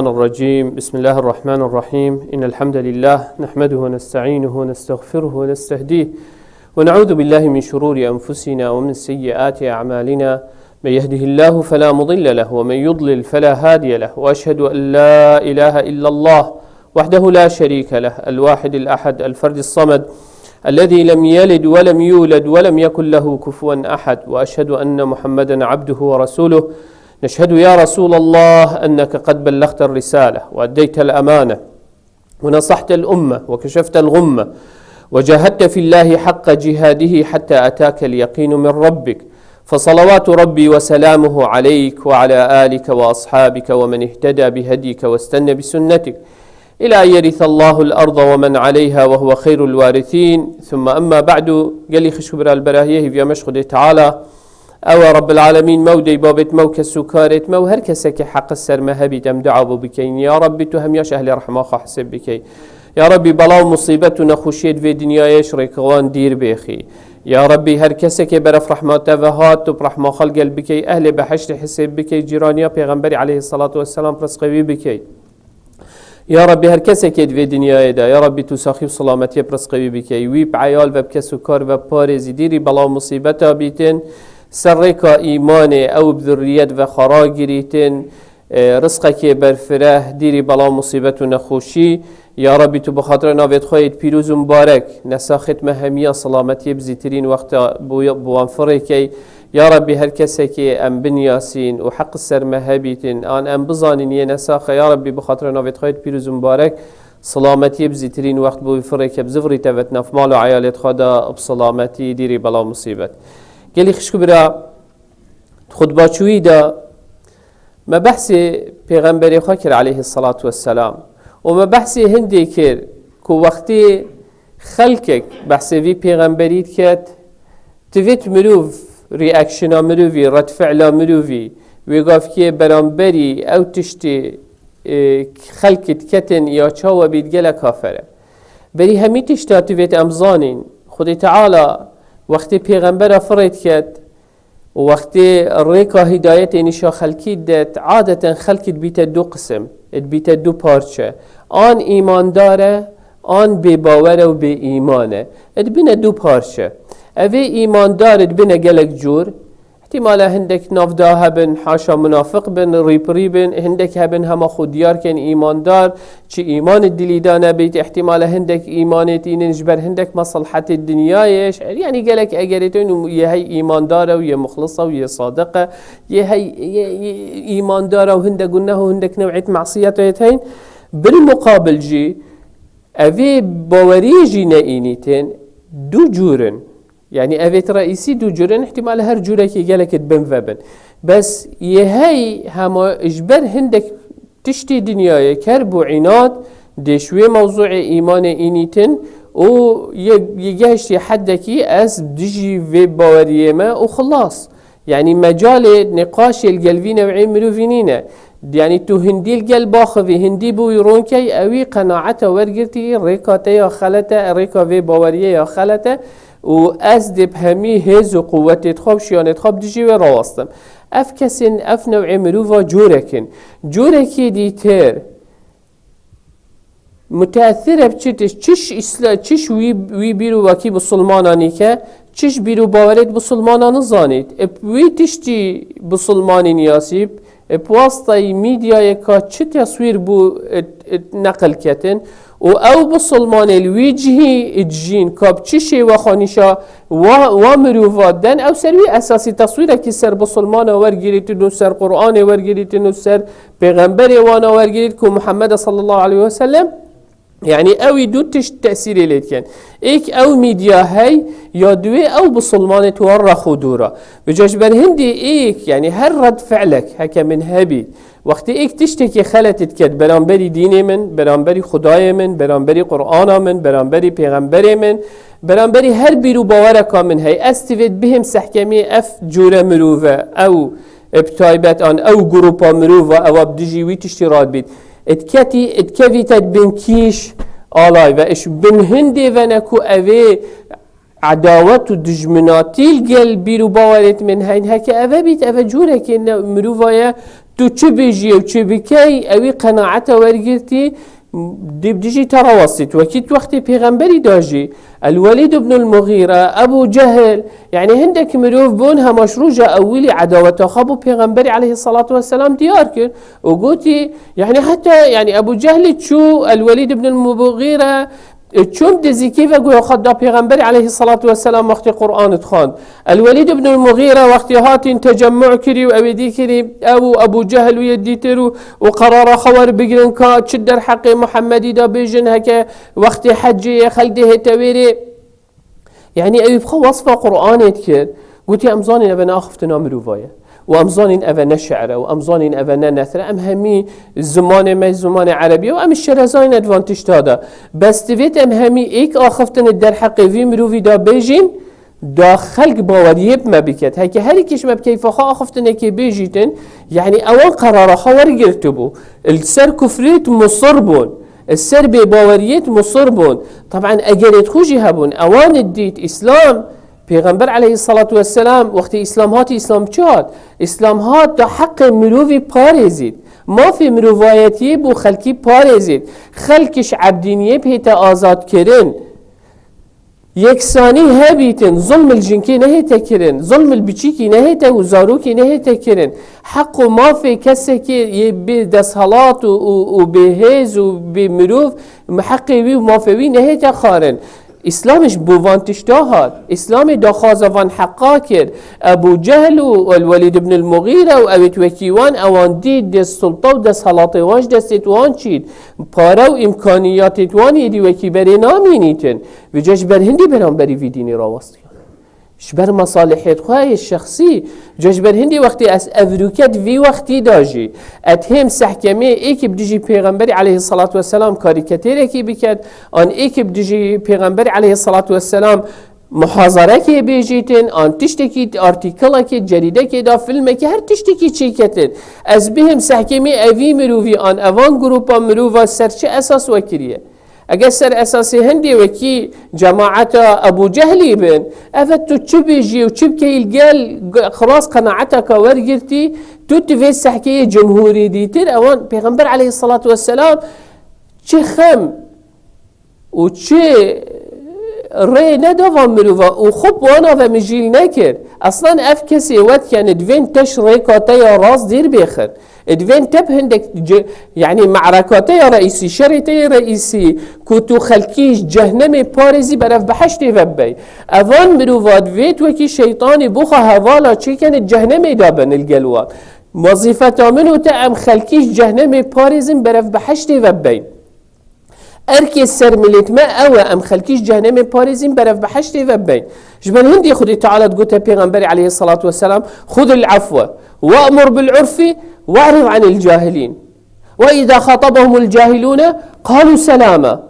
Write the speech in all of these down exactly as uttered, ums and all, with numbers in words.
الرجيم. بسم الله الرحمن الرحيم. إن الحمد لله نحمده ونستعينه ونستغفره ونستهديه، ونعوذ بالله من شرور أنفسنا ومن سيئات أعمالنا. من يهده الله فلا مضل له، ومن يضلل فلا هادي له، وأشهد أن لا إله إلا الله وحده لا شريك له، الواحد الأحد، الفرد الصمد، الذي لم يلد ولم يولد ولم يكن له كفوا أحد، وأشهد أن محمدا عبده ورسوله. نشهد يا رسول الله أنك قد بلغت الرسالة وأديت الأمانة ونصحت الأمة وكشفت الغمة وجاهدت في الله حق جهاده حتى أتاك اليقين من ربك، فصلوات ربي وسلامه عليك وعلى آلك وأصحابك ومن اهتدى بهديك واستن بسنتك إلى أن يرث الله الأرض ومن عليها وهو خير الوارثين. ثم أما بعد، gelî xişk û biralberahiye hêviya me ji Xwedê Teala, ew e Rabbil Alemîn me û dê babêt me û kes û karêt me û her kesekê heqi ser me hebît em dua bo bikeyin. Ya Rabbî tu hemiya ji ehlê rehma xwe hisêb bikey. Ya Rabbî bela û musîbet û nexweşiyê di vê dinyayê ji rêka wan dîr bêxî. Ya Rabbî her kesekê beref rehma te ve hat tu bi rehma xwe li gel bikey, ehlê behiştê hisêb bikey, cîraniya Pêxemberî aleyhisselatu vesselam rizqê wî bikey. Ya Rabbî her kesekê di vê dinyayê de, ya Rabbî tu saxî û selametiyê bi rizqê wî bikey. Wî bi eyal ve bi kes û kar ve parêzî dîrî bela û musîbeta bîtin, ser rêka îmanê ew bi zurriyet ve xwe ragirîtin, e, rizqekê berfireh, dîrî bela û musîbet û nexweşî. Ya Rabbî tu bi xatira navêt xwe yêt pîroz û mibarek, nesaxêt me hemiya selametiyê bi zîtirîn wexta bo, bo wan firêkey. Ya Rabbî her kesekê em binyasîn û heq ser me hebîtin, an em bizanîn yê nesaxe, ya Rabbî bi xatira navêt xwe yêt pîroz û mibarek, selametiyê bi zîtirîn wext bo wî firêke bi zivirî te vet nav mal û eyalêt xwe de bi selametî dîrî bela û musîbet. Gelî xişk û bira, di xutbaçûyî de me behsê Pêxemberê xwe kir aleyhisselatu vesselam û me behsê hindê kir ku wextê xelkek behsê vî pêxemberî diket, divêt mirov, reactiona mirovî, redfi'la mirovî, wê gavkê beramberî ew tiştê, e, xelkê diketin ya çawa bît gelek kafir e. Berî hemî tişta divêt em zanîn. Xwedê Teala wextê pêxembera firê diket, û wextê rêka hîdayetê nîşa xelkî didet, adeten xelkî dibîte du qisim, dibîte du parçe. An îmandar e, an bêbawer e û bêîman e. Dibine du parçe. Evê îmandar dibine gelek cûr. Îhtîmal e hindek navda hebin, haşa munafiq bin, rîpirî bin, hindek hebin hema xwe diyar kin îmandar, çi îmanê dilî de nebît, îhtîmal e hindek îmanê tînin ji ber hindek meselhetê dinyayê, ji, yanî gelek egerê tên û yê hey îmandar e û yê muxlis e û yê sadiq e, yê hey, yê, yê îmandar e û hindek guneh û hindek new'êt mesiyetê tên. Bil muqabil jî, evê baweriyê jî neînîtin, du cûr in. Yanî evêt reîsî du cûr in, îhtîmal e her cûrekî gelekê di bin ve bin. Bes yê hey hema ji ber hindek tiştê dinyayê, kerb û înat, dê ji wê mewzûê îmanê înîtin û yê, yê gehiştî heddekî ez dijî vê baweriyê me û xilas. Yanî mecalê nîqaşê li gel vî new'ê mirovî nîne. Yanî tu hindî li gel baxivî, hindî bi wî rûn key, ewî qenaeta wergirtî, rêka te ya xelet e, rêka vê baweriyê ya xelet e û ez dê bi hemî hêz û quwetê xwe û şiyanê xwe bi dijî wê rawestim. Ev kesên, ev new'ê mirova cûrek in. Cûrekî dîtir, muteesir e bi çi tişt, çiş îsla-, çiş wî, wî bîr û wekî bisilmana nîke, çiş bîr û bawerêt bisilmana nizanît. Ê bi wî tiştî bisilmanî niyasîb, ê bi wastayî mîdyayê ka çi teswîr bû, ê, ê, neqil ketin. Û ew bisilmanê li wî cihî dijîn, ka bi çi şêwe xwe nîşa wa, wa mirova den, ew ser wî esasî teswîrekî ser bisilmana wergirîtin û ser Qur'anê wergirîtin û ser Pêxemberê wana wergirît ku Muhammed sallallahu aleyhi ve sellem, yanî ewî du tişt tesîrê lê dikin. Êk ew mîdya hey, ya duwê ew bisilmanê tu wan rex û dûra. Vêca ji ber hindê êk, yanî her red fi'lek heke min hebît, wextê êk tiştekî xelet diket beramberî dînê min, beramberî Xudayê min, beramberî Qur'ana min, beramberî pêxemberê min, beramberî her bîr û bawereka min hey, ez divêt bihêm sehkemê ev cûre mirove, ew e, bi taybet an ew grupa mirova ewa bi dijî wî tiştî radibît. Diketî, dikevîte di bin kîş alay ve. Iş bin hindê vene ku evê edawet û dijminatî li gel bîr û bawerêt min heyn. Heke eve bît, eve cûrekê ne mirova ye, Tu çi bêjî û çi bikey, ewî qenaeta wergirtî, dê bi dijî te rawestî. Tu wekî tu wextê pêxemberî de jî, El-Welîd ibn el-Muxîre, Ebû Cehil, yanî hindek mirov bûn, hema ji roja ewilî edaweta xwe bo pêxemberî aleyhissalatu vesselam diyar kir û gotî, yanî heta, yanî Ebû Cehlî çû, El-Welîd ibn el-Muxîre, E, çûn dizîkî ve guya xwe da Pêxemberî aleyhissalatu vesselam wextê Qur'an dixwand. El-Welîd ibn el-Muxîre wextê hatîn tecemmû kirî û ewê dî kirî, ew û Ebû Cehil û yê dîtir û, û qerara xwe werbigirin ka çi derheqê Muhemmedî de bêjin, heke wextê hecê ye, xelk dê hête wêrê. Yanî ew bi xwe wesfa Qur'anê dikir, gotî, em zanîn eve ne axiftina mirova ye. Û em zanîn eve ne şi'r e, û em zanîn eve ne nesr e. Em hemî zimanê me, zimanê erebî ye, û em şerezayîn di van tişta de. Bes divêt em hemî êk axiftinê derheqê vî mirovî de bêjîn, da xelk baweriyê bi me biket. Heke her êkî ji me bi keyfa xwe axiftinekê bêjîtin, yanî ewan qerara xwe wergirtibû. Li ser kufrê musir bûn. Li ser bêbaweriyê musir bûn. Taban egerê xwe jî hebûn. Ewan dît Îslam, Pêxember aleyhissalatu vesselam, wextê Îslam hat, Îslam çi hat? Îslam hat da heqê mirovî parêzît. Mafê mirovayetiyê bo xelkî parêzît. Xelk ji ebdîniyê bihête azadkirin. Yeksanî hebîtin, zulm li jinkê nehête kirin, zulm li biçîkî nehête û zarokî nehête kirin. Heq û mafê kesekê yê bê desthilat û, û, û bê hêz û bê mirov, heqê wî û mafê wî nehête xwarin. Îslamê ji bo van tişta hat. Îslamê daxwaza van heqa kir. Ebû Cehl û El-Welîd ibn el-Muxîre û ewêt wekî wan, ewan dît dê sulta û desthilatê wan ji destê wan çît. Pare û îmkaniyatê wan êdî wekî berê namînîtin. Vêca ji ber hindî beramberî vî dînî rawestiyan. Ji ber mesalihêt xwe yê şexsî. Vêca ji ber hindî wextê ez evrûke di vî wextî de jî, ez hêm sehkemê êkî bi dijî Pêxemberî aleyhissalatu vesselam karîketêrekî biket, an êkî bi dijî Pêxemberî aleyhissalatu vesselam muhazarekê bêjîtin, an tiştekî, artîkilekê, cerîdekê de, filmekê, her tiştekî çêketin. Ez bihêm sehkemê evî mirovî an evan grûpa mirova ser çi esas we kiriye? Eger ser esasê hindê wekî cemaeta Ebû Cehlî bin, eve tu çi bêjî û çi bikeyî li gel xilas qenaeteka wergirtî, tu divê sehkeyê cumhûrî dîtir, ewan Pêxember aleyhissalatu vesselam çi xem û çi rê neda van mirova û xwe bi wana ve mijîl nekir. Eslan ev kesê wet yani divên te ji rêka te ya rast dîr bêxin. Divên te bi hindek ci-, yani me'reka te ya reîsî, şerê te yê reîsî, ku tu xelkî ji cehnemê parêzî berev biheştê ve bibey. Evan mirova divêt wekî şeytanî bo xwe hevala çêkene cehnemê de bin li gel wan. Wezîfeta min û te em xelkî ji cehnemê parêzin berev biheştê ve bibeyn. Erkê ser milêt me ew e, em xelkî ji cehnemê parêzîn berev biheştê ve bibeyn. Ji ber hindî Xwedê Teala digote Pêxemberê aleyhissalatu vesselam, "Xudil afwe, we'mur bil urfi, we'rid anil cahilîn. Ve izâ xatabahumul cahilûne, qalû selâma."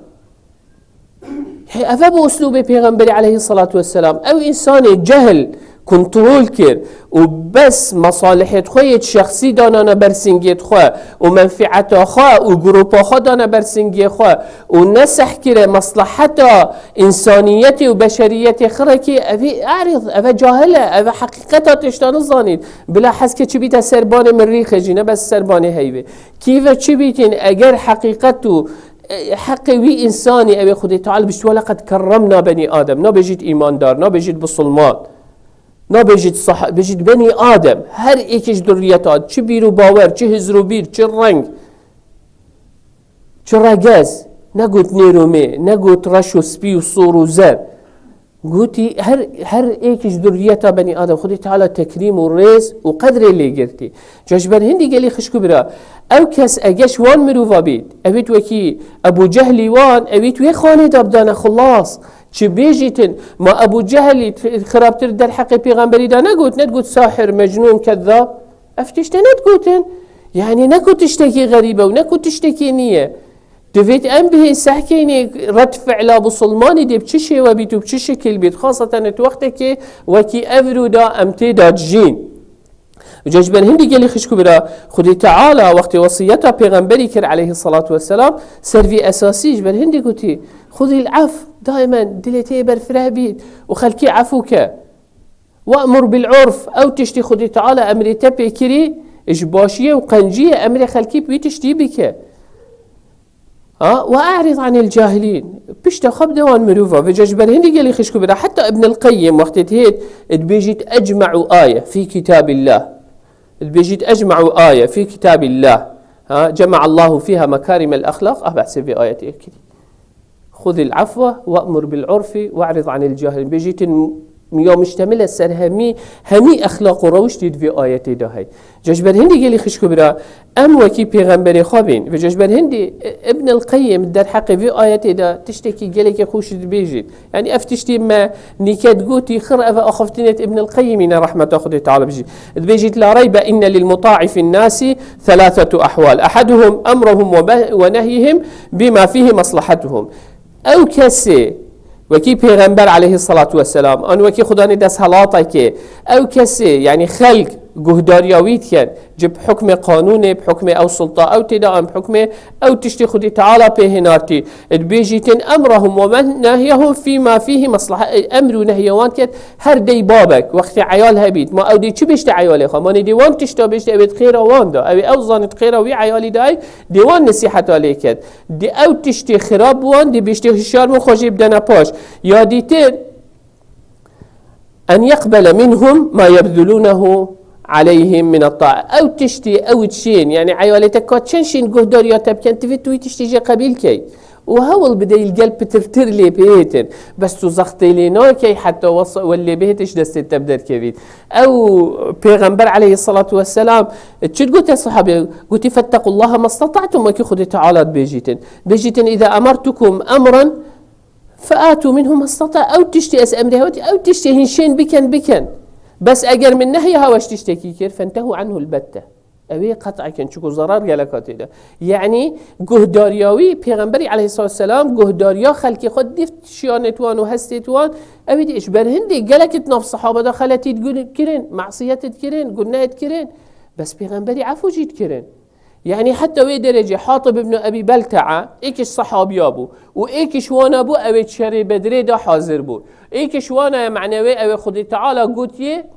Hey, ev e bu uslûbê Pêxemberê aleyhissalatu vesselam. Ew însanê cehil kontrol kir û bes mesalihêt xwe yê şexsî danane ber singêt xwe û menfieta xwe û grûpa xwe dane ber singê xwe û neseh kire meslaheta însaniyetê û beşeriyetê xirekê, evî erîz, eve cahil e, eve heqîqeta tişta nizanît. Bila hez ke çi bîte serbanê mirîxê jî, ne bes serbanê heyvê. Kî ve çi bîtîn, eger heqîqet û, e, heqê wî însanî, ew ê Xwedê Teala bişt, "Weleqed kerremna benî Adem." Nabêjît îmandar, nabêjît bisilman. Nabêjît sah-, bêjît benî Adem. Her êkî ji durriyeta, çi bîr û bawer, çi hizr û bîr, çi reng, çi regez. Negot nêr û mê, negot reş û spî û sor û zer. Gotî, her, her êkî ji durriyeta benî Adem, Xwedê Teala tekrîm û rêz û qedrê lê girtî. Ca ji ber hindî gelî xişk û bira, ew kes eger ji wan mirova bît, evît wekî Ebû Cehlî wan, evît wê xanê de bidane xulas. Çi bêjîtin, ma Ebû Cehlî t-, xirabtir derheqê pêxemberî de negot, negot sahir, mecnûn, kezzab. Ev tişte netgotin. Yani negot tiştekî xerîb e û negot tiştekî nî ye. Divêt em bihê sehkênê red fi'la bisilmanî dê bi çi şêwe bît û bi çi şekil bît, xaseten di wextekê wekî evro de em tê de dijîn. Ca ji ber hindî gelî xişk û bira, Xwedê Teala wextê wesiyeta pêxemberî kir aleyhissalatu vesselam, ser vî esasî ji ber hindî gotî, "Xudil af, daimen dilê tê berfireh bît û xelkî efû ke." "We'mur bil urf", ew tiştî Xwedê Teala emrê te pê kirî, Ji başiyê û qenciyê emrê xelkî bi wî tiştî bike. Ha, وأعرض عن الجاهلين. Pişta xwe bide wan mirova. Vêca ji ber hindî gelî xişk û bira. Heta Ibn el-Qeyyim wextê dihêt, dibêjît, "أجمع آية في كتاب الله." Dibêjît, "أجمع آية في كتاب الله." Ha, جمع الله فيها مكارم الأخلاق. Ah, behsê vê ayetê kirî. "خذ العفو وأمر بالعرف وأعرض عن الجاهلين." Bêjîtin, ya muştemil e ser hemî, hemî exlaq û rewiştê di vê ayetê de hey. Ca ji ber hindî gelî xişk û bira, em wekî pêxemberê xwe bên. Vêca ji ber hindî, e, Ibn el-Qeyyim derheqê vê ayetê de tiştekî gelekî xweş dibêjît. Yani ev tiştî me nîket gotî, xir ev axaftinêt Ibn el-Qeyyimî ne, rahmeta Xwedê Teala bijî. Dibêjît, "لا ريب أن للمطاع في الناس ثلاثة أحوال. أحدهم أمرهم وب-، ونهيهم بما فيه مصلحتهم." Ew kesê, wekî Pêxember aleyhissalatu vesselam, an wekî Xudanê desthilateke, ew kesê, yani xelk guhdariya wî dikin, ji bi hukmê qanûnê, bi hukmê ew sulta ew tê de, an bi hukmê ew tiştê Xwedê Teala pê hênartî, dibêjîtin, "أمرهم ونهيهم فيما فيه مصلحة." Emr û nehya wan ket, her dey babek, wextê eyal hebît, ma ew dê çi bêjte eyalê xwe? Ma nê dê wan tişta bêjte, ew ê di xêra wan da, ew ê ew zanit xêra wî eyalî dayê, dê wan nesîheta lê ket. Di ew tiştê xirab wan, dê bêjtê hişyar bin, xwe jê bidene paş. Ya dîtir, "أن يقبل منهم ما يبذلونه عليهم من الطاعة." Ew tiştê, ew çiyên, yani eyalê te ka çend şên guhdariya te bikin, tu vê tu wî tiştê jê qebîl key. Û hewl bidey li gel pitirtir lê bihêtin. Bes tu zextê lê nakey heta wes-, wel lê bihêtin ji destê te bi derkevît. Ew Pêxember aleyhissalatu vesselam çi digote sahabê? Gotî, "فاتقوا الله ما استطعتم", wekî Xwedê Teala dibêjîtin. Bêjîtin, "إذا أمرتكم أمرا فآتوا منه ما استطعتم." Ew tiştê ez emrê hewe dî, ew tiştê hîn şên bikin, bikin. Bes eger min nehya hewe ji tiştekî kir, "فانتهوا عنه البتة." Ew ê qet'a kin, çuku zarar geleka tê de. Yani guhdariya wî, Pêxemberî aleyhissalatu vesselam, guhdariya xelkê xwe dîv şiyanêt wan û hestêt wan, ew ê dî ji ber hindê gelekî di nav sehaba de xeletî dikirin, masiyetê dikirin, gunehê dikirin. Bes Pêxemberî efû jî dikirin. Yani heta wê derecê Hatib ibn Ebî Beltea, êk ji sehabiya bû û êk ji wana bû, ew ê şerê Bedrê de hazir bû. Êk ji wana ye, mane wê ew ê Xwedê Teala gotiye,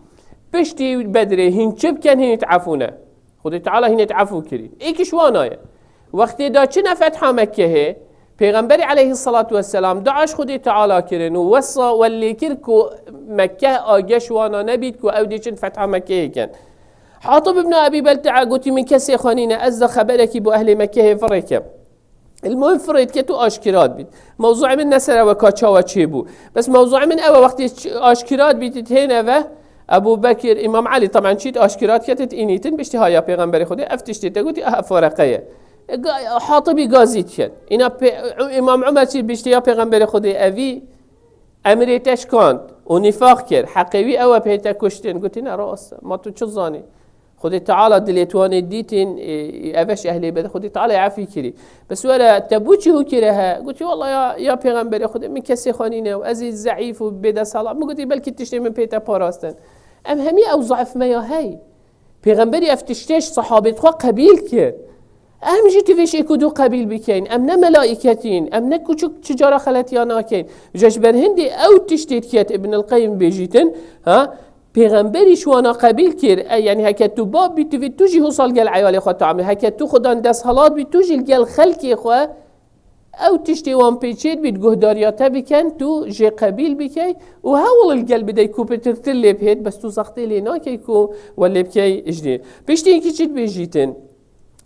piştî Bedrê hîn çi bikin, hîn tefûne. Xwedê Teala hîn ê tefû kirî. Êk ji wana ye. Wextê da çine fetha Mekkehê, Pêxemberî aleyhissalatu vesselam dua ji Xwedê Teala kirin û wesa welê kir ku Mekke ageh ji wana nebît ku ew dê çin fetha Mekkeyê kin. Hatib ibn Ebî Beltea gotî, "Min kesê xwe nîne, ez de xeberekî bo ehlê Mekkehê firê kim." Ilmuhim firê dike tu aşkira dibît. Mewzuê min ne ser ew e ka çawa çêbû. Bes mewzuê min ew e, wextê ç-, aşkira dibît, têne ve Ebû Bekir, Îmam Elî, taban çît aşkira dike, tit înîtin, biştî haya Pêxemberê Xwedê, ev tiştê te gotî, aha, foreqe ye. E, ga-, Hatibî gazî dikin. Îna pê-, Îmam Umer çî biştî ya Pêxemberê Xwedê evî, emrê te şikand û nîfaq kir. Heqê wî ew e pê te kuştin. Gotî, "Ne, rast e. Ma tu çi zanî? Xwedê Teala dilê wan ê dîtin, e, ev e ji ehlê Bedr. Xwedê Teala efî kirî." Bes were, te bû çi hû kire he? Gotî, "Walla ya, ya Pêxemberê Xwedê, min kesê xwe nîne û ez ê zeîf û bêdesthilat." Min gotî, "Belkî tiştê min pê te parastin." Em hemî ew zaif me ya hey. Pêxemberî ev tiştê ji sehabêt xwe qebîl kir. Em jî tu vê şêk û du qebîl bikeyn. Em ne melaîketîn. Em ne kuçik çi cara xeletiya nakeyn. Ji, ji ber hindê ew tiştê diket Ibn el-Qeyyim bêjîtin, ha? Pêxemberî ji wana qebîl kir. E, yani heke tu bab bî, tu vê tu jî husal gel eyalê xwe tamî. Heke tu xudan desthilat bî, tu jî li gel xelkê xwe ew tiştê wan pê çê dibît, guhdariya te biken, tu jê qebîl bikey û hewl li gel bidey ku pitirtir lê bihêt, bes tu zextê lê nakey ku we lê bikey ji dî. Piştî yekî çi dibêjîtin?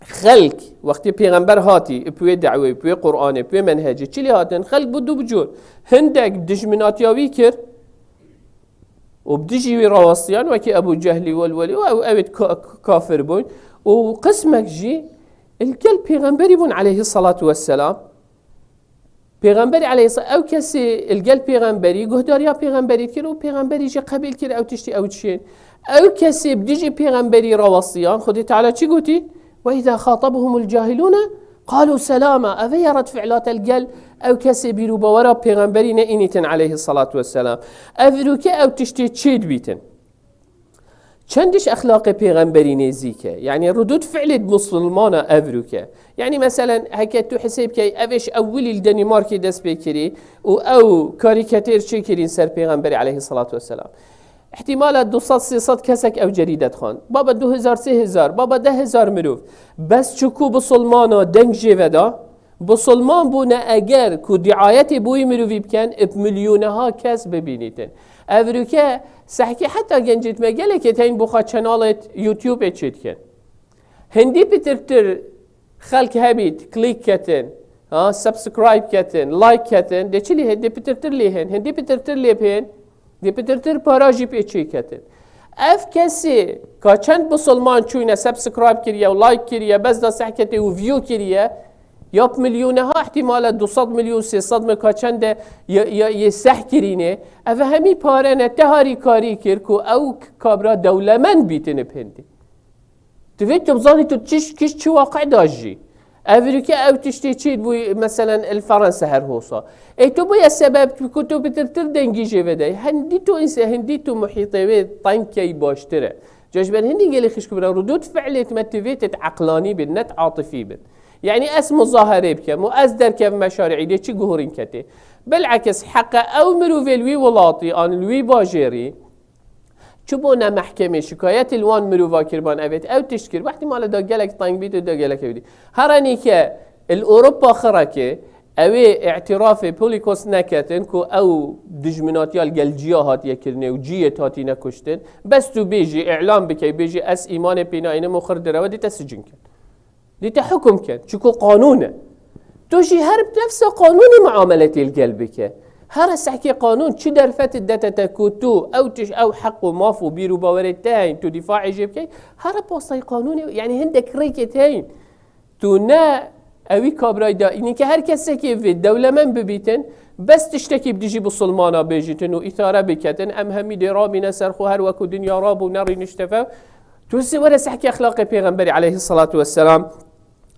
Xelk, wextê Pêxember hatî, bi wê dawê, bi wê Qur'anê, bi wê menhecê, çi lê hatin? Xelk bû du bi cûr. Hindek dijminatiya wî kir û bi dijî wî rawestiyan, wekî Ebû Cehlî, Welwelî û ew, ew ê ka-, kafir bûn. Û qismek jî li gel Pêxemberî bûn aleyhissalatu vesselam. Pêxemberî aleyhis-, ew kesê li gel Pêxemberî, guhdariya Pêxemberî kir û Pêxemberî jî qebîl kir ew tiştî ew çiyên. Ew kesê bi dijî Pêxemberî rawestiyan, Xwedê Teala çi gotî? "وإذا خاطبهم الجاهلون قالوا سلاما." Ev e ya red fi'late li gel ew kesê bîr û bawera Pêxemberî ne înîtin aleyhissalatu vesselam. Ev rûke ew tiştê çê dibîtin. Çendiş exlaqê Pêxemberî nêzîk e. Yani rudud fi'lê musulmana ev rûke. Yani meselen heke tu hisê bikey, ev ê ji ewilî li Denîmarkê dest pê kirî û ew karîketêr çêkirîn ser Pêxemberî aleyhissalatu vesselam. Îhtimala du sed sê sed kesek ew cerîde dixwend. Baba du hezar sê hezar, baba deh hezar mirov. Bes çiku bisilmana deng jê veda, bisilman bûne eger ku diayetê bo wî mirovî bikin, bi milyoneha kes bibînîtin. Evrûke sehkê heta gencêt me gelekê teyn bo xwe çenalêt YouTubeê çêdikin. Hindî pitirtir xelk hebît, click ketin, ha, subscribe ketin, like ketin, dê çi lê hên? Dê pitirtir lê hên. Hindî pitirtir lê bihên, dê pitirtir para jî pê çêketin. Ev kesê ka çend bisilman çûyne subscribe kiriye û like kiriye, bes da sehketê û view kiriye, ya bi milyoneha îhtimale du sed milyon, sê sed me ka çend e, ya, ya, yê seh kirîne. Ev hemî pare ne, te harîkarî kir ku ew kabra dewlemend bîtine bi hindî. Tu vê tu bizanî tu çi, kîş çi waqe da jî. Ev rike ew tiştê çi bû, meselen, li Fransa her hosa. Ê tu bûye sebeb ku tu pitirtir dengî jê vedey. Hindî tu înse, hindî tu muhîtê wê teng key baştir e. Ca ji ber hindî gelê xişk bira rûdût fiilêt me tu vê têt eqlanî bin, net atifî bin. Yani ez muzaherê bikem û ez derkevime şarî, dê çi guhurîn ketê? Bilekis heqe ew mirovê li wî welatî an li wî bajêrî, çi bûne mehkemê, şikayetê li wan mirova kirban, evêt ew tişt kir. Wextî male da gelek teng bît û da gelek ew dî. Herenî ke li Ewropa xireke, ew ê îtirafê politikos neketin ku ew dijminatiya li gel ciya hatiye kirine û ciyê hatine kuştin. Bes tu bêjî, îlan bikey, bêjî ez îmanê pênayînim û xir direwe, dî te sicin ket. Dî te hukm ket. Çiku qanûn e. Tu jî her bi nefsa qanûnê muameletê li gel bike. Here sehkê qanûn çi derfet dete te ku tu ew tiş, ew heq û maf û bîr û bawerê te heyîn, tu dîfaê jê bikey, here pastayî qanûnê, yani hindek rêkê te heyîn. Tu ne ewî kabrayda, înî ke her kesekê vê dewlemend bibîtin, bes tiştekî bi dijî bisilmana bêjîtin û îtare biketin, em hemî dê rabîne ser xwe her weku dinya rabû nerînişte ve. Tu sê were sehkê exlaqê Pêxemberî aleyhissalatu vesselam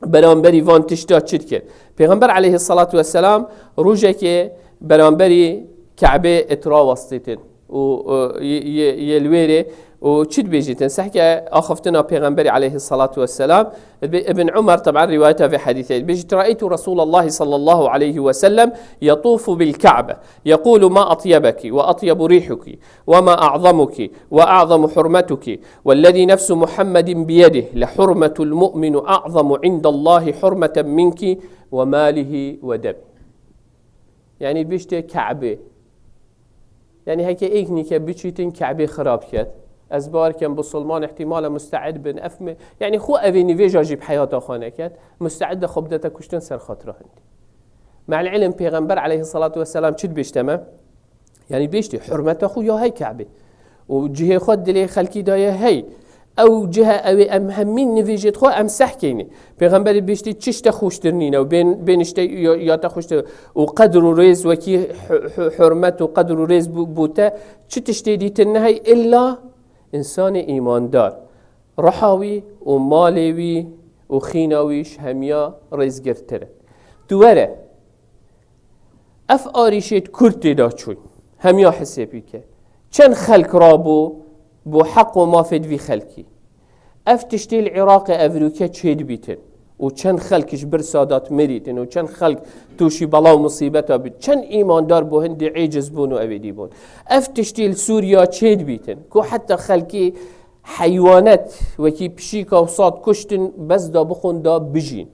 beramberî van tişta çi dike? Pêxember aleyhissalatu vesselam rojekê beramberî Kebê îtira westîtin û, û, yê, yê, yê li wêrê û çi dibêjîtin? Sehke axiftina Pêxemberî aleyhissalatu vesselam, Ibn Umar, taban, rivayeta vê hedîsê, dibêjît, رأيت رسول الله صلى الله عليه وسلم يطوف بالكعبة يقول ما أطيبك وأطيب ريحك وما أعظمك وأعظم حرمتك والذي نفس محمد بيده لحرمة المؤمن أعظم عند الله حرمة منك وماله ودمه. Yani biştê Kebê. Yani heke êk nîke biçîtin Kebê xirab ket. Ez bawer kem bisilman îhtimale musteid bin. Ev mi? Yani xwe evê nivêja jî bi heyata xwe neket. Musteid de xwe bidete kuştin ser xatira hindî. Me'l ilim Pêxember aleyhissalatu vesselam çi dibêjte me? Yani bêjtî hurmeta xwe ya hey Kebê. Û cihê xwe dilê xelkî daye hey. Ew cihe ew ê em hemî nivêjêt xwe em seh keynî. Pêxemberî bêjtî çişte xweştir nîne û bên, bên işte ya, ya te xweştir. Û qedr û rêz wekî hu-, hu-, hurmet û qedr û rêz bû, bû te çi tiştê dîtin nehey illa insanê îmandar. Ruha wî û malê wî û xîna wî ji hemiya rêzgirtir e. Tu were, ev arîşêt Kurd tê de çûn. Hemiya hisêb bike. Çend xelk rabû bo heq û mafêt vî xelkî. Ev tiştê li Iraqê evrûke çêdibîtin. Û çend xelk ji bir Sadat mirîtin û çend xelk tûşî bela û musîbeta bît. Çend îmandar bo hindî êciz bûn û ev êdî bûn. Ev tiştê li Sûriya çêdibîtin. Ku heta xelkî heywanet wekî pişîka û sat kuştin bes da bixwin da bijîn.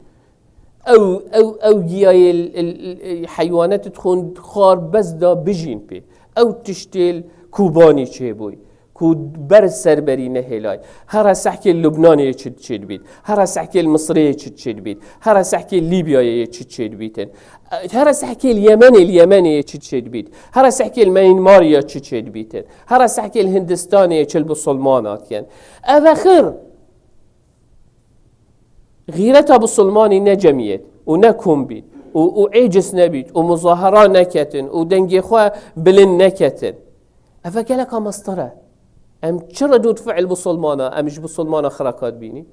Ew, ew, ew giyayê l-, l-, l-, heywanet dixwin xwar bes da bijîn pê. Ew tiştê li Kobanî çêbûy. Ku ber serberî nehêlay. Here sehkê li Lubnanê yê çi çêdibît. Here sehkê li Misirê yê çi çêdibît. Here sehkê li Lîbyayê yê çi çêdibîtin. Here sehkê li Yemenê, li Yemenê yê çi çêdibît. Here sehkê li Myanmarê yê çi çêdibîtin. Here sehkê li Hindistanê yê çi li bisilman hatiyen. Ev exir Xîreta bisilmanî ne cemiyet û ne kom bît û, û êciz nebît û muzahara neketin û dengê xwe bilind neketin. Ev geleka mestir e. Em çi redût fiil bisilmana, em ji bisilmana xiraka dibînîn?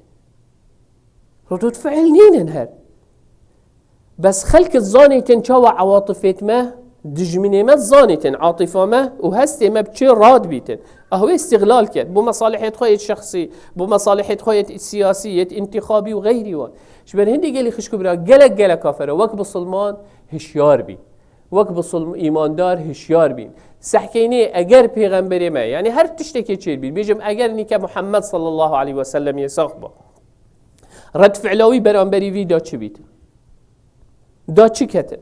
Redût fiil nînin her. Bes xelk zanîtin çawa ewatifêt me, dijminê me zanîtin, atifa me û hestê me bi çi radibîtin. Ew ê îstîxlal ket, bo mesalihêt xwe yêt şexsî, bo mesalihêt xwe yêt siyasî, yêt întîxabî û xeyrî wan. Ji ber hindî gelî xişk û bira, gelek gelek kafir e, wek bisilman hişyar bî. Wek bisilm-, îmandar hişyar bîn. Sehkeynê eger pêxemberê me, yanî her tiştekê çêbî, bêjim eger nîke Muhammed sallallahu aleyhi ve sellem yê sax ba, red fi'la wî beramberî vî da çi bît? Da çi ketin?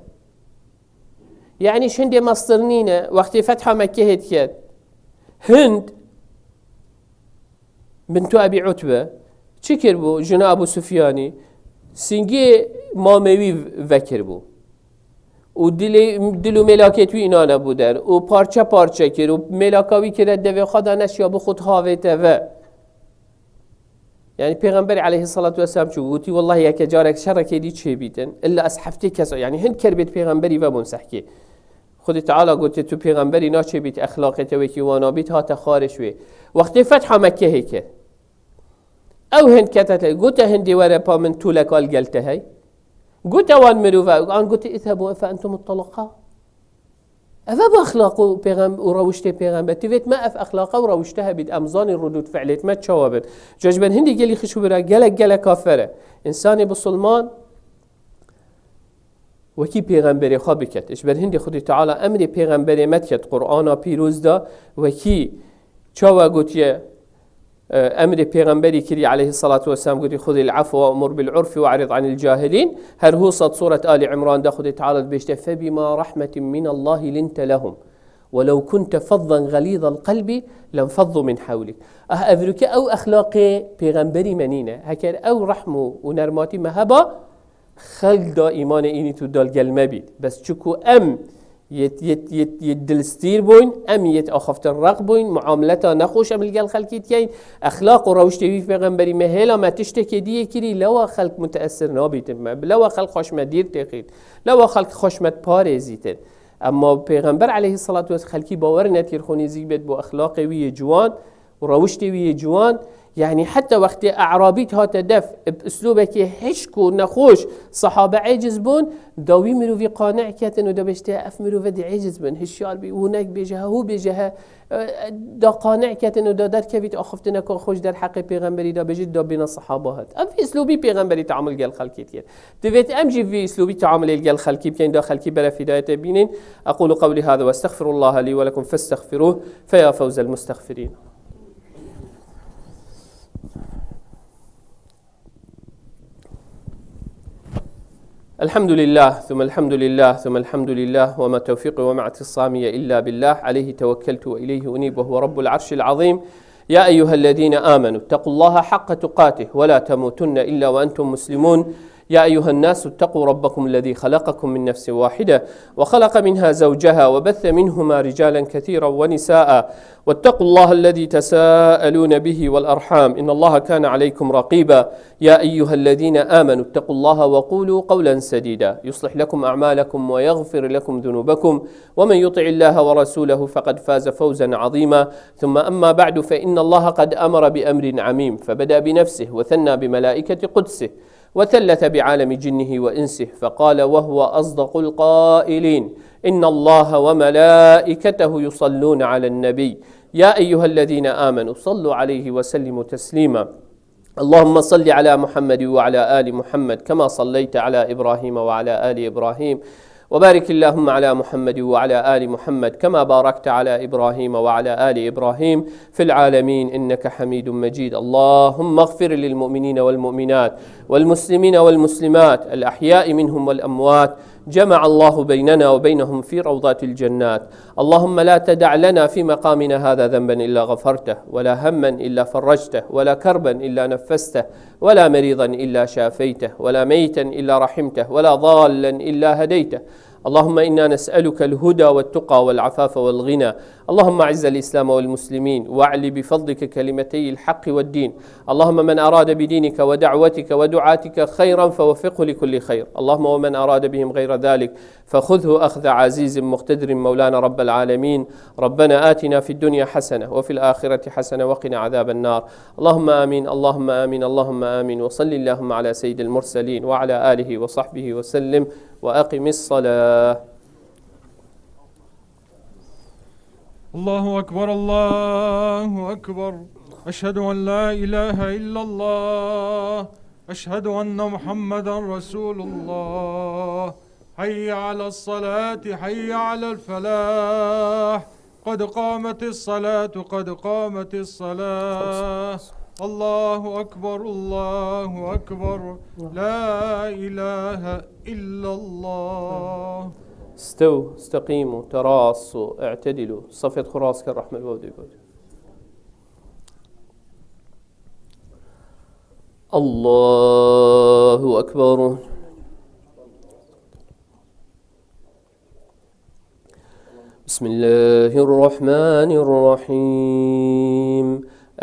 Yanî ji hindê mestir nîne, wextê fetha Mekkehê diket. Hind Bintu Ebî Utbe çi kiribû? Jina Ebû Sufyanî singê mamê wî vekiribû. Û dilê, dil û mêlakêt wî îna nebû der. Û parçe parçe kir. Û mêlaka wî kire devê xwe da neşiya bixwit havête ve. Yanî Pêxemberî aleyhissalatu vesselam çû gotî, "Wellahî yeke carek şerekê dî çêbîtin. Illa ez heftê kes, yanî hin kerbêt Pêxemberî vebûn sehkê." Xwedê Teala gotiye, "Tu pêxemberî naçêbît, exlaqê te wekî wana bît, hate xarê ji wê." Wextê fetha Mekkehê kir. Ew hind kete te, gote hindê were pa min tûleka li gel te hey. Gote wan mirove, an gote, "Îzhebû fe entum tulaqa." Ev e bu exlaq û pêxem-, û rewiştê pêxember. Divêt me ev exlaqa û rewişte hebît, em zanîn rûdûd fi'lêt me çawa bin. Ca ji ber hindî gelî xişk bira, gelek, gelek kafir e. Însanê bisilman wekî pêxemberê xwe biket. Ji ber hindê Xwedê Teala emrê pêxemberê me diket, Qur'ana pîroz da wekî çawa gotiye, e, emrê pêxemberî kiriye aleyhissalatu vesselam, gotî, "Xudil afwe ve emur bil urfi ve a'rid anil cahilin." Her hûsat suret Ali Imran de Xwedê Teala dibêjte, "Febima rahmetin minallahi linte lehum. Welev kunte fazzan ğalizal qalbi lenfaddu min hawlik." Ah, evroke ew exlaqê pêxemberî me nîne. Heker ew rehm û, û nermatî me heba, xelk da îmanê înît û dal gel me bît. Bes çiku em yêt, yêt, yêt, yêt dilstîr bûyn, em yêt axaftin req bûyn, muameleta nexweş em li gel xelkî dikeyn, exlaq û rewiştê wî pêxemberî me hêla me tiştekê diyê kirî, lewa xelk muteessir nabîtin me, lewa xelk xweş me dîr têxît, lewa xelk xweş me parêzîtin. Emma Pêxember aleyhissalatu vesselam xelkî bawer nekir xwe nêzîk bêt bo exlaqê wî yê ciwan, û rewiştê wî yê ciwan, yanî heta wextê E'rabî hate def, bi uslûbekê hişk û nexweş, sahabe êciz bûn, da wî mirovî qane ketin û da bêjte, "Ev mirove dê êciz bin, hişyar bî, hûnek bêje he, hû bêje he." E, da qane ketin û da derkevît axiftineka xweş derheqê pêxemberî da bêjit, da bîna sahaba hat. Ev uslûbî pêxemberî teamul gel xelkê diket. Divêt em jî vî uslûbî teamulê li gel xelkî bikeyn, da xelkî beref hidayetê bînin. أقول قولي هذا وأستغفر الله لي ولكم فاستغفروه فيا فوز المستغفرين. الحمد لله، ثم الحمد لله، ثم الحمد لله، وما توفيقي وما اعتصامي إلا بالله، عليه توكلت وإليه أنيب، وهو رب العرش العظيم. يا أيها الذين آمنوا اتقوا الله حق تقاته ولا تموتن إلا وأنتم مسلمون. يا أيها الناس اتقوا ربكم الذي خلقكم من نفس واحدة وخلق منها زوجها وبث منهما رجالا كثيرا ونساء واتقوا الله الذي تساءلون به والأرحام إن الله كان عليكم رقيبا. يا أيها الذين آمنوا اتقوا الله وقولوا قولا سديدا يصلح لكم أعمالكم ويغفر لكم ذنوبكم ومن يطع الله ورسوله فقد فاز فوزا عظيما. ثم أما بعد فإن الله قد أمر بأمر عميم فبدأ بنفسه وثنى بملائكة قدسه وثلث بعالم جنه وإنسه فقال وهو أصدق القائلين إن الله وملائكته يصلون على النبي يا أيها الذين آمنوا صلوا عليه وسلموا تسليما. اللهم صل على محمد وعلى آل محمد كما صليت على إبراهيم وعلى آل إبراهيم وبارك اللهم على محمد وعلى آل محمد كما باركت على إبراهيم وعلى آل إبراهيم في العالمين إنك حميد مجيد. اللهم اغفر للمؤمنين والمؤمنات والمسلمين والمسلمات الأحياء منهم والأموات. جمع الله بيننا وبينهم في روضات الجنات. اللهم لا تدع لنا في مقامنا هذا ذنبا إلا غفرته، ولا هما إلا فرجته، ولا كربا إلا نفسته، ولا مريضا إلا شافيته، ولا ميتا إلا رحمته، ولا ضالا إلا هديته. اللهم إنا نسألك الهدى والتقى والعفاف والغنى. اللهم أعز الإسلام والمسلمين، وأعل بفضلك كلمتي الحق والدين. اللهم من أراد بدينك ودعوتك ودعاتك خيرا فوفقه لكل خير. اللهم ومن أراد بهم غير ذلك فخذه أخذ عزيز مقتدر مولانا رب العالمين. ربنا آتنا في الدنيا حسنة وفي الآخرة حسنة وقنا عذاب النار. اللهم آمين، اللهم آمين، اللهم آمين. وصل اللهم على سيد المرسلين وعلى آله وصحبه وسلم. وأقم الصلاة. الله أكبر، الله أكبر. أشهد أن لا إله إلا الله. أشهد أن محمدا رسول الله. حي على الصلاة، حي على الفلاح. قد قامت الصلاة، قد قامت الصلاة. الله أكبر، الله أكبر. لا إله إلا الله. استووا، استقيموا، تراصوا، اعتدلوا. Safê xwe rast ke, rehmet bo Xwedê. الله أكبر. بسم الله الرحمن الرحيم.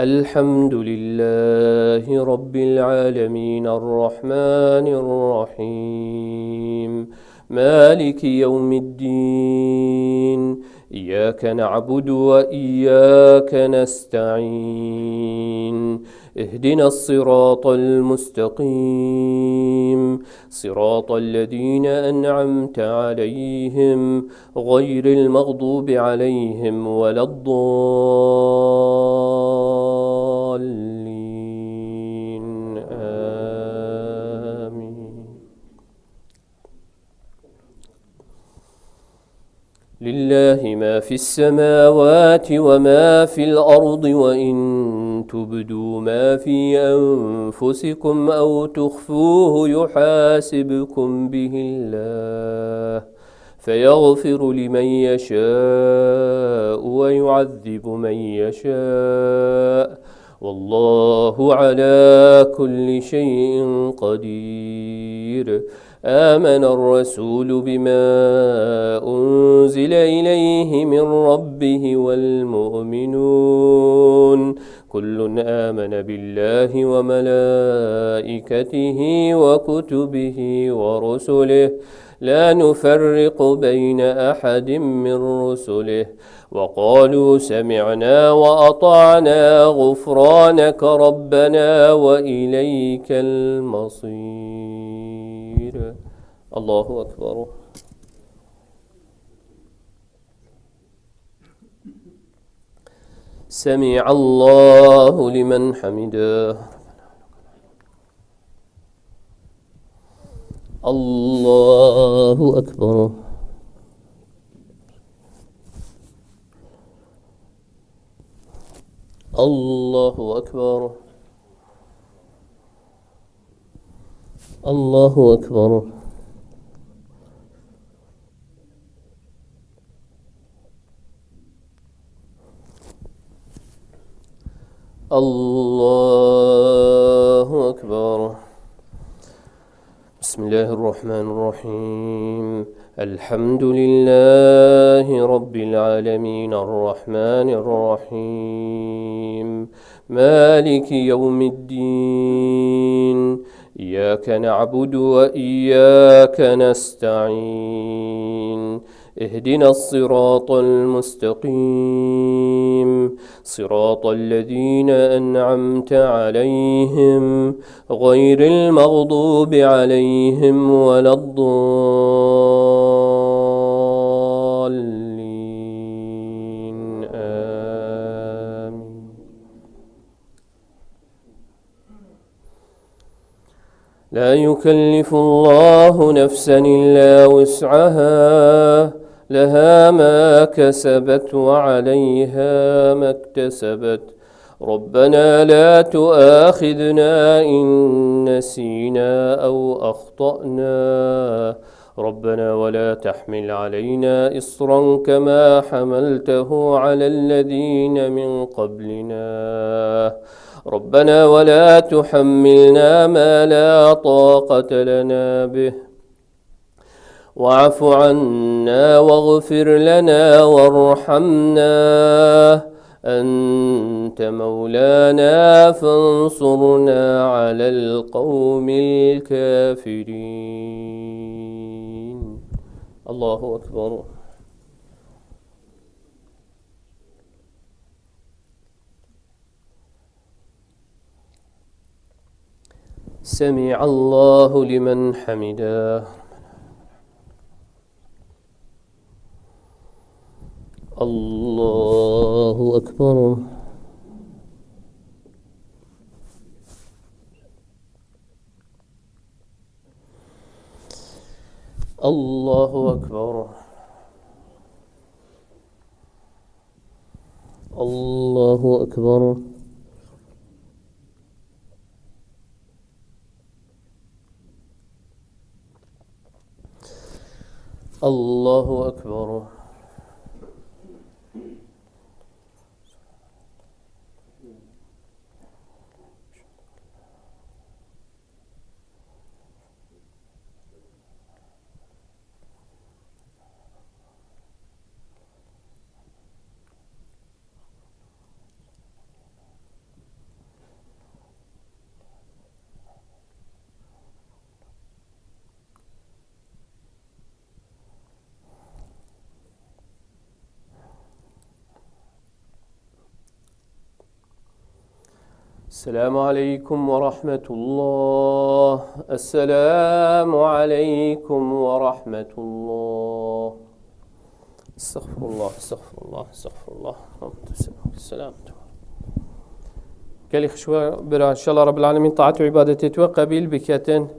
الحمد لله رب العالمين، الرحمن الرحيم، مالك يوم الدين، إياك نعبد وإياك نستعين، اهدنا الصراط المستقيم، صراط الذين أنعمت عليهم، غير المغضوب عليهم ولا الضالين. آمين. لله ما في السماوات وما في الأرض، وإن تبدوا ما في أنفسكم أو تخفوه يحاسبكم به الله، فيغفر لمن يشاء ويعذب من يشاء، والله على كل شيء قدير. آمن الرسول بما أنزل إليه من ربه والمؤمنون، كل آمن بالله وملائكته وكتبه ورسله، لا نفرق بين أحد من رسله، وقالوا سمعنا وأطعنا، غفرانك ربنا وإليك المصير. الله أكبر. سمع الله لمن حمده. الله أكبر. الله أكبر. الله أكبر. الله أكبر. بسم الله الرحمن الرحيم. الحمد لله رب العالمين، الرحمن الرحيم، مالك يوم الدين، إياك نعبد وإياك نستعين، اهدنا الصراط المستقيم، صراط الذين أنعمت عليهم، غير المغضوب عليهم ولا الضالين. آمين. لا يكلف الله نفسا إلا وسعها، لها ما كسبت وعليها ما اكتسبت. ربنا لا تؤاخذنا إن نسينا أو أخطأنا. ربنا ولا تحمل علينا إصرا كما حملته على الذين من قبلنا. ربنا ولا تحملنا ما لا طاقة لنا به. واعف عنا واغفر لنا وارحمنا، أنت مولانا فانصرنا على القوم الكافرين. الله أكبر. سمع الله لمن حمده. الله أكبر. الله أكبر. الله أكبر. الله أكبر. السلام عليكم ورحمة الله. السلام عليكم ورحمة الله. استغفر الله، استغفر الله، استغفر الله. السلام. Gelî xişwe bira, inşallah Rabbil Alemin taat û ibadetê tu qebîl biketin.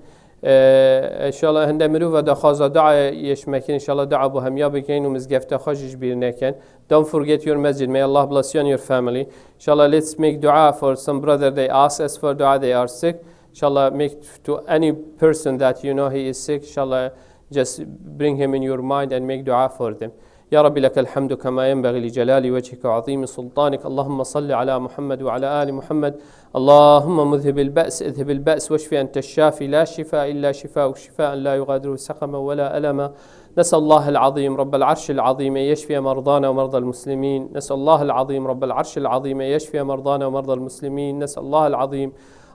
Ee, inşallah hende mirova daxwaza dua yeşmekin, inşallah dua bo hemiya bikin û mizgefta xwe jî ji bîr nekin. Don't forget your masjid. May Allah bless you and your family. Inshallah, let's make dua for some brother. They ask us for dua. They are sick. Inshallah, make to any person that you know he is sick. Inshallah, just bring him in your mind and make dua for them. يا رب لك الحمد كما ينبغي لجلال وجهك وعظيم سلطانك. اللهم صل على محمد وعلى آل محمد. اللهم مذهب البأس، اذهب البأس واشف أنت الشافي، لا شفاء إلا شفاؤك، شفاء لا يغادر سقما ولا ألما. نسأل الله العظيم رب العرش العظيم أن يشفي مرضانا ومرضى المسلمين. نسأل الله العظيم رب العرش العظيم أن يشفي مرضانا ومرضى المسلمين. نسأل الله العظيم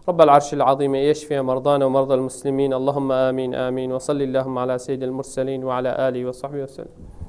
رب العرش العظيم أن يشفي مرضانا ومرضى المسلمين. اللهم آمين، آمين. وصل اللهم على سيد المرسلين وعلى آله وصحبه وسلم.